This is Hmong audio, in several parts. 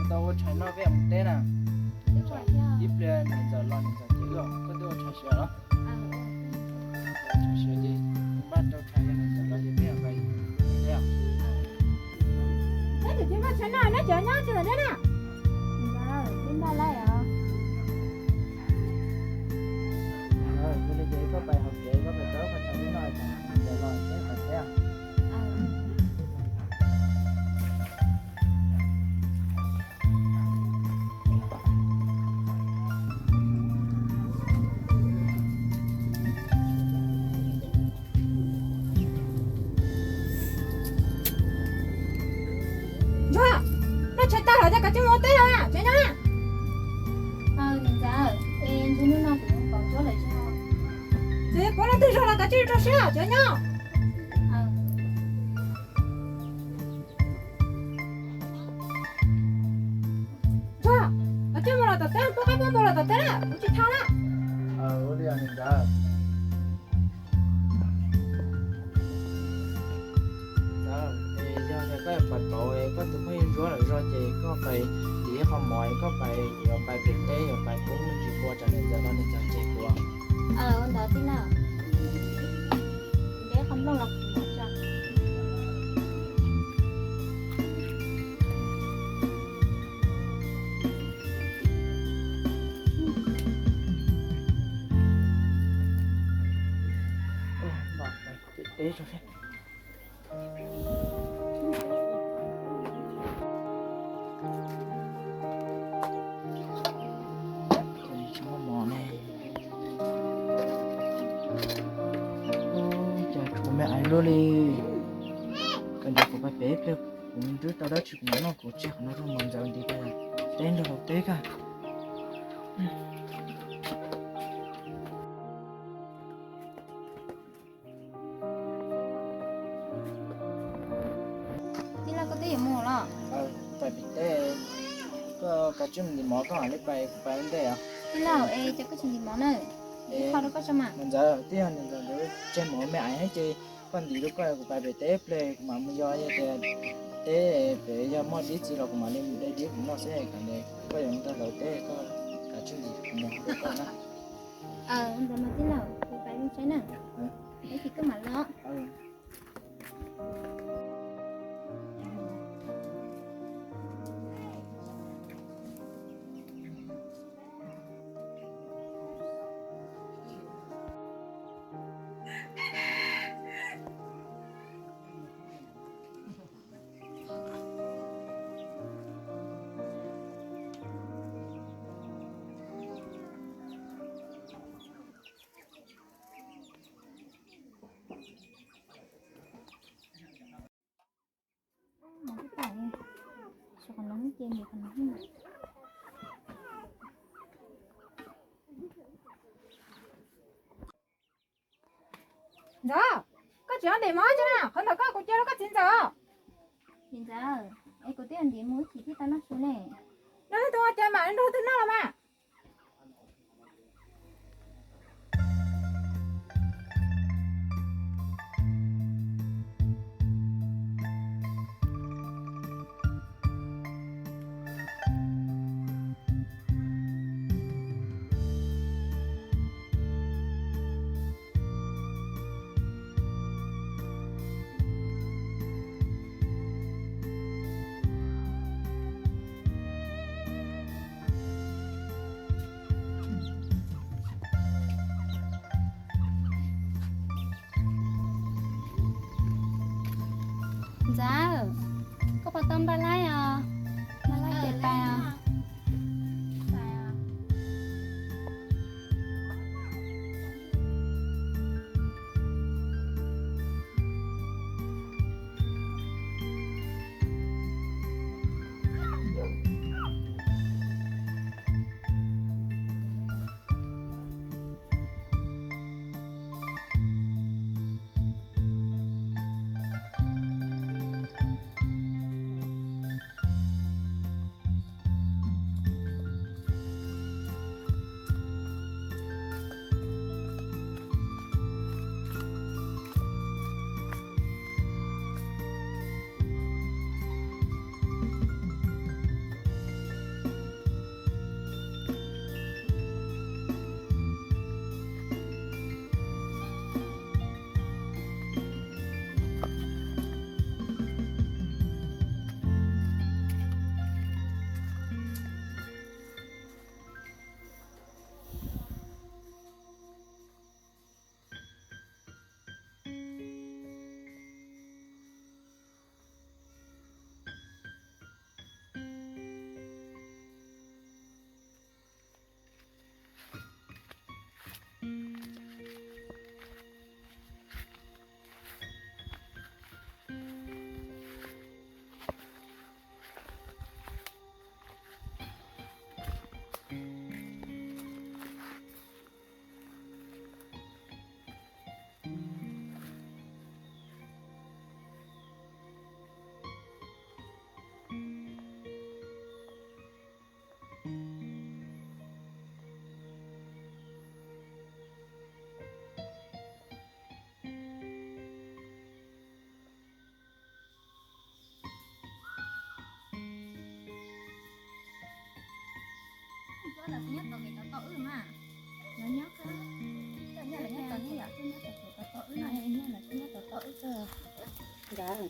tau ua tshais noj peb mus teb na. Ib pliag niam ntxawm los niam ntxawm ces wb, koj twb ua tshais siav los? Tshais siav ces npaj rau tshais, niam ntxawm los ces peb mus teb. Neb tseem tsis npaj tshais noj, neb tseem nyob tsis tawm neb na? Npaj lawm os. Yog li ces koj pais hauv tsev, koj pais rau qhov tshais noj, niam ntxawm los peb mus teb. Ntsuag, noj tshais tag lawm, koj kav tsij mus ua teb os, tsev nyob na. Niam ntxawm, es ntshe hnub no kuv yuav pom Ntsuag lawm tsis? Tsis pom leej twg zog los kav tsij rau siab, tsev nyob. Ntsuag, kav tsij mus los tom teb, pub qaib pub npua los tom teb na, kuv tsis tau na. Ua li os niam ntxawm. Yog tias koj yuav pais pauv koj tus phooj ywg Ntsuab lawm zog ces koj pais tiv ib qho mov, koj pais, yuav pais pem teb, yuav pais pub me ntsis kua tsam niam ntxawm los niam ntxawm tseg kuv. Ua ntawd tij laug. Nqa qhov nplooj los kuv tso. Tsis muaj mov ne. Cas tshuav me ais luaj li. Koj nrog kuv pais pem ib pliag, kuv nrhiav tau dab tsi kuv mam noj, kuv tseg qhov no rau mam ntxaws nti pem teb nrog hauv teb kag. Tij laug, koj twb yuav mus los? Pais pem teb, koj kav tsij mus ntim mov, koj mam li pais, kuv pais ua ntej os. Tij laug, es cas koj tsis ntim mov na? Ib qho rau koj tso mas. Niam ntxawm, twb yog niam ntxawm ntawd tseg mov me ais heev ces koj ntim rau koj, kuv pais pem teb ib pliag kuv mam mus, yog tias teb pem yog muaj dib txiv los kuv mam li de dib kuv noj xwb, koj yuav mus tag hlawv teb koj kav tsij ntim mov rau koj na. Ntawd mas tij laug, kuv pais ua ntej na. Ib chim koj mam los. Ntxawm, koj tseem ntim mov tso na, qhov ntawm koj kuv cia rau koj txiv ntxawm. Txiv ntxawm, es kuv twb ntim mus ib chim thiaj tau noj su ne. Nrog leej twg ua cas mam nrog leej twg noj los mas. Ntxawm, koj puas tau npaj laib os? Npaj laib ces pais os. Los nyob tom kev tos tos wb mas. Los nyob koj, koj nyob los nyob tom nyob yom, koj nyob tom kev tos tos wb no, nyob los koj nyob tos tos wb koj. Nrad.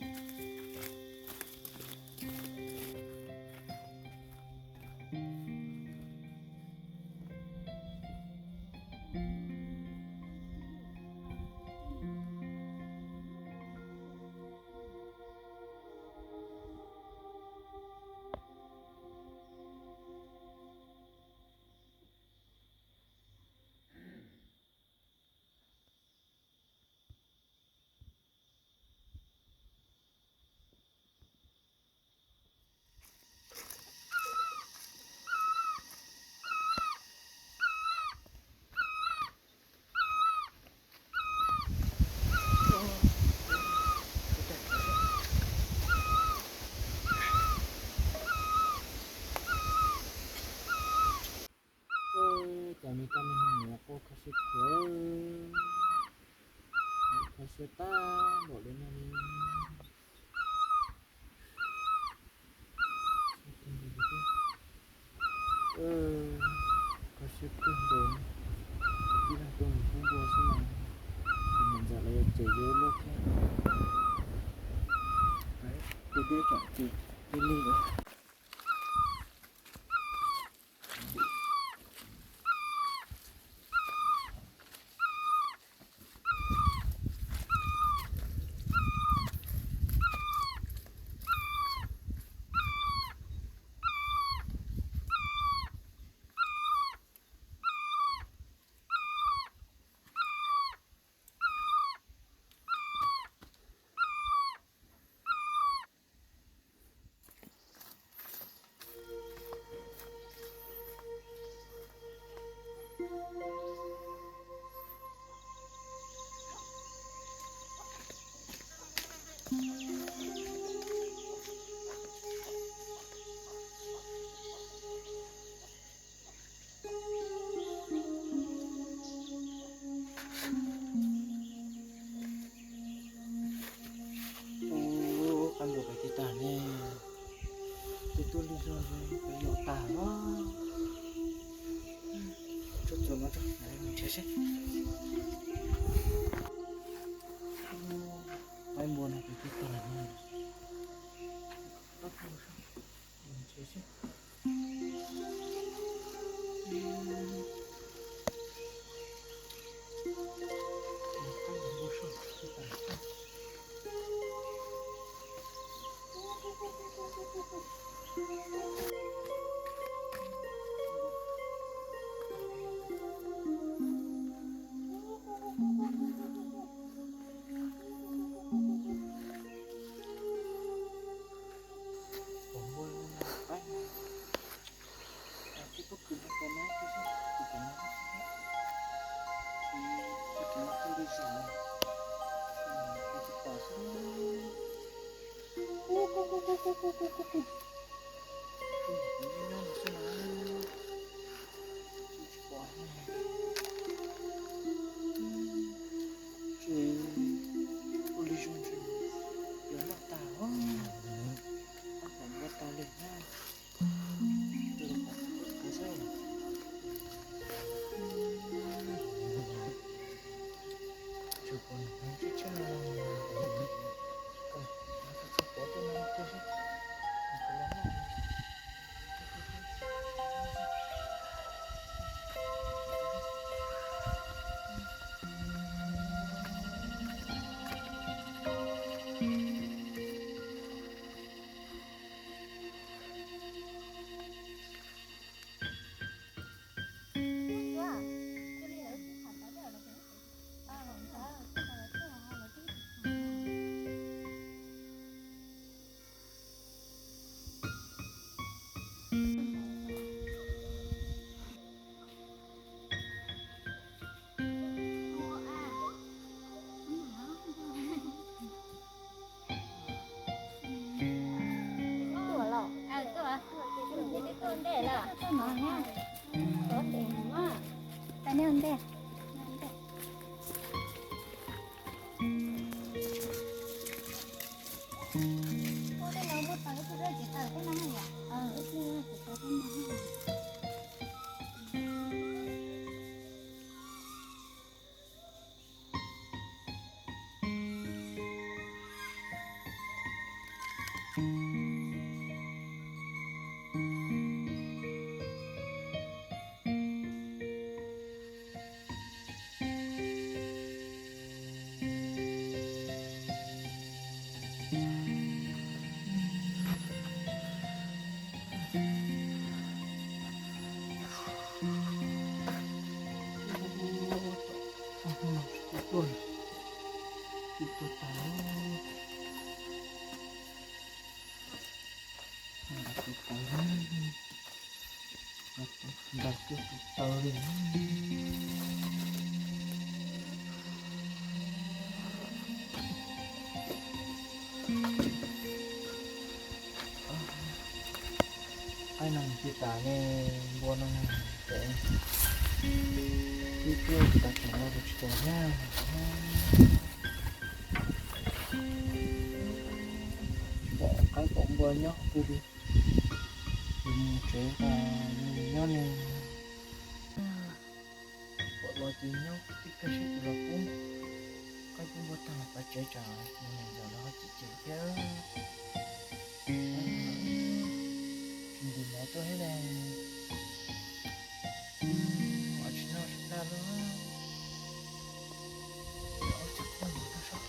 Cas me tub me nyuam no quaj kho siab khuav, kho siab tag npaum li no li. Kho siab kawg nkaus, tib leeg tuaj mus pub npua xwb mas, tus niam ntxawm lawv yuav cem yuav luaj thiab. Deb deb tsam ces deb li lawm. Ub, qab npua pem tij tag ne, twb tuaj lig zog pem yos tag los. Tsuag txuas no tso, mus nrhiav seb. Qab npua no pem tij tag ne. Mus nrhiav seb. Ua li zoo ntshe yuav noj tag, noj tag li na. Tuaj, tuaj tas. Nrad tus taw, nrad tuaj tus taw li. Qaib no nws tsis tas ne, npua no ces twb tuaj tas tseem no kuv tsis tas thiab. Tsis pom qaib pom npua nyob twg li. Kuv mus tsev tas, nws nyob ne. Pom los ces nyob tib kawg seb puas los pub qaib pub npua tag los pab tsev tsam mus nees nkaum los ho tsis cem thiab. Tsis ntim mov tuaj thiab ne. Mov tsis noj tsis naj los. Ob txhais koj mus tag soj.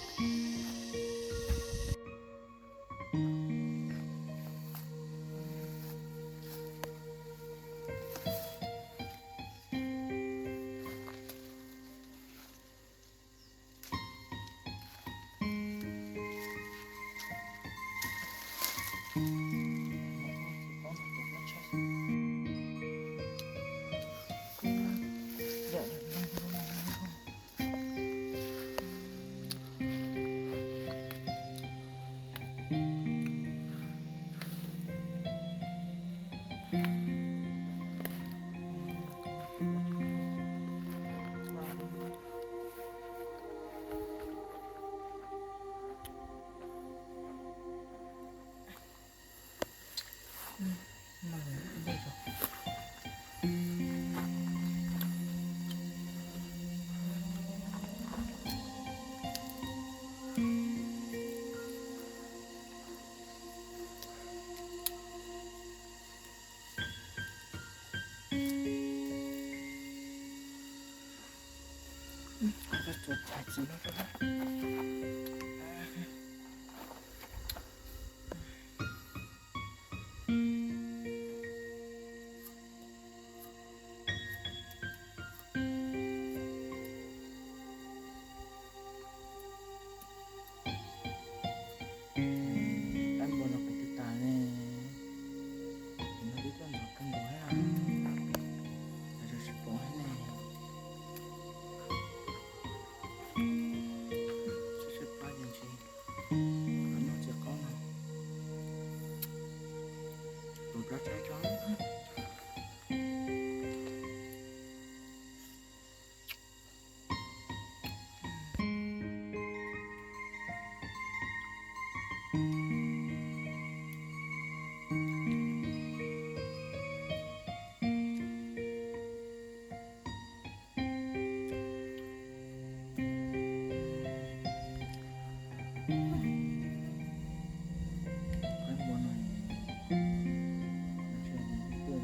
Qaib npua no pem twb tas ne, no twb tuaj ntxov kawg nkaus thiab, tas tsis pom thiab ne. Sib sib pab ces ntshe los noj txiv qaub no, tus plaub tshaib tso. Qaib npua no, ntshe nws twb tuaj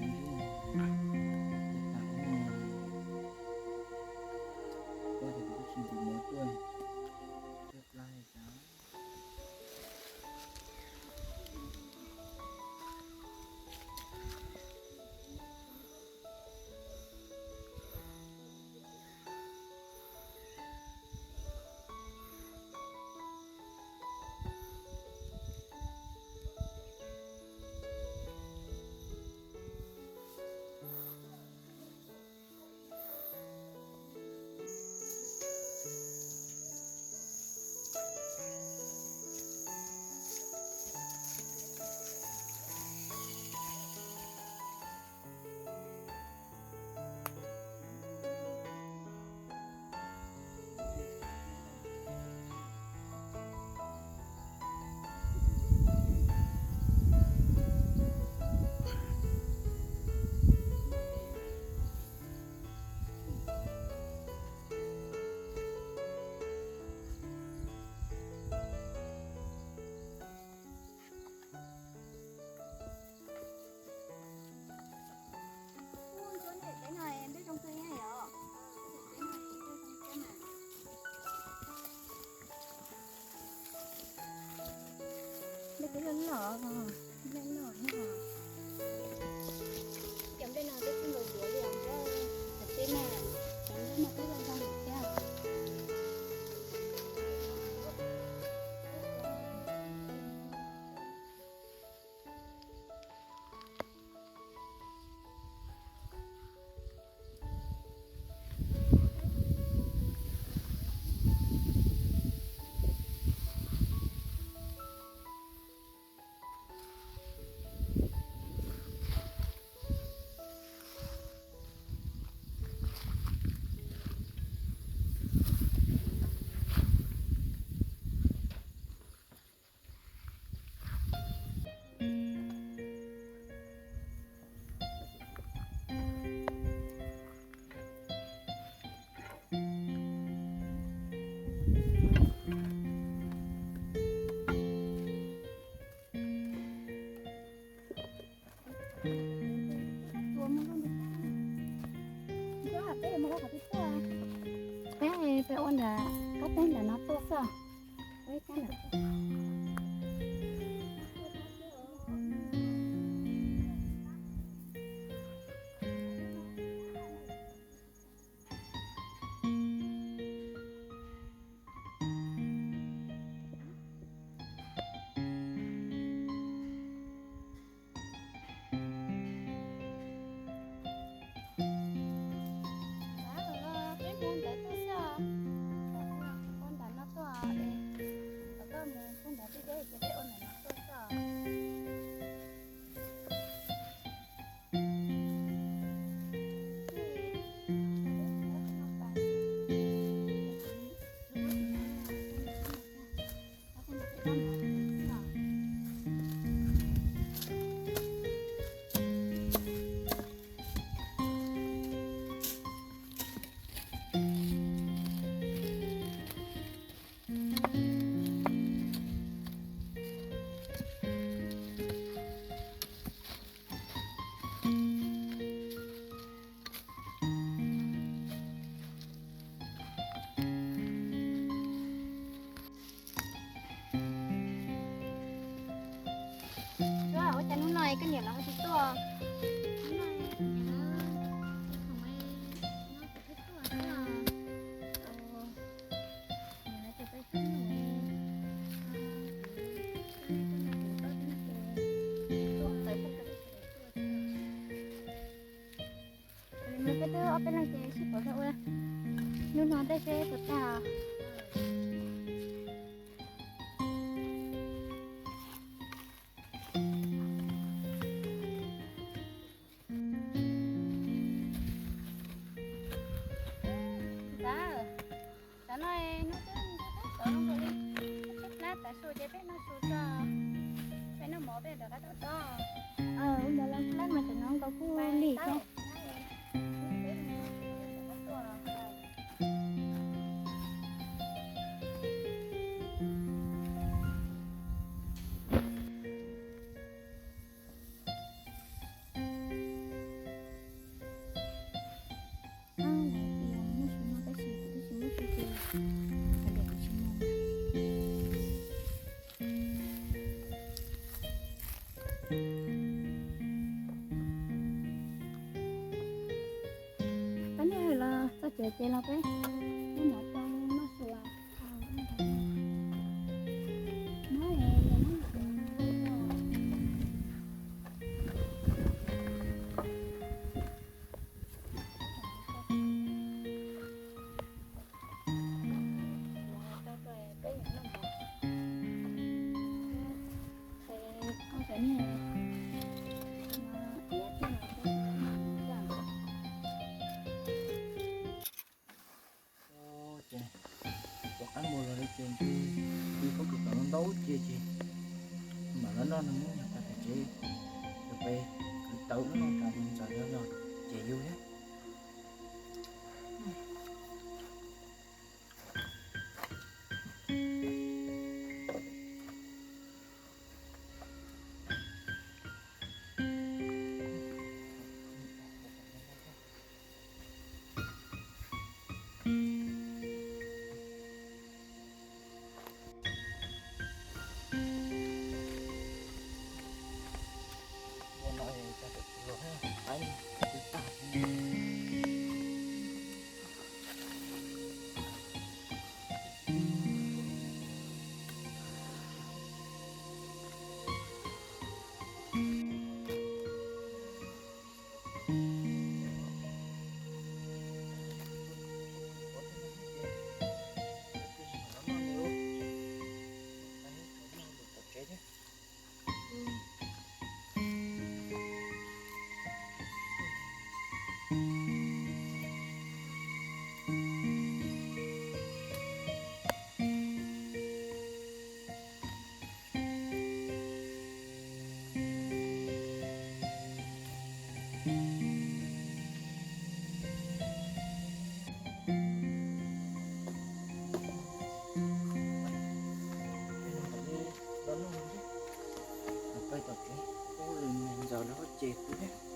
Los, nplej loj thiab. Cov nplej no twb tsis nkaus yuav li os, cov teb na, cov nplej no twb zoo zoo thiab. Peb, peb ua nram qab teb nram no tuaj xwb. Ua ib kab nram tuaj. Peb mus ntawd tuaj xwb os. Ua nram no tuaj es, koj mus ua nram deb deb ces peb ua nram no tuaj xwb os. Ua cas hnub no koj niam lawv ho tsis tuaj? Hnub no kuv niam lawv ib khoom no kuv thiaj tuaj xwb os. Niam lawv tias peb tuaj mus, tuaj mus tuaj mus tuaj mus tuaj mus. Peb twb ob peb leeg ces sib pab ua hnub no tej seb puas tag. Ntxawm, tam no hnub twb ntuj twb sov zoo nkaus li, tshaib plab tav su ces peb noj su tso, peb noj mov peb rov qab tau tso. Ua ntawd los plab mas tam no nkaus kuj lim thiab. Lawv tias muaj su no tab sis kuv twb tsis muaj su ces hais tias kuv tsis muaj. Peb niaj hwm los txog tsev ces los peb muab mov rau noj su. Ces tom qab mus los li ces ntshe peb kuj kawm ntau ntau ces, ces mam los noj nws muab nyuag tas pem tsev, ces peb kwv tau lub no tas ntxawm no los ces yus thiab. pob ces xwb.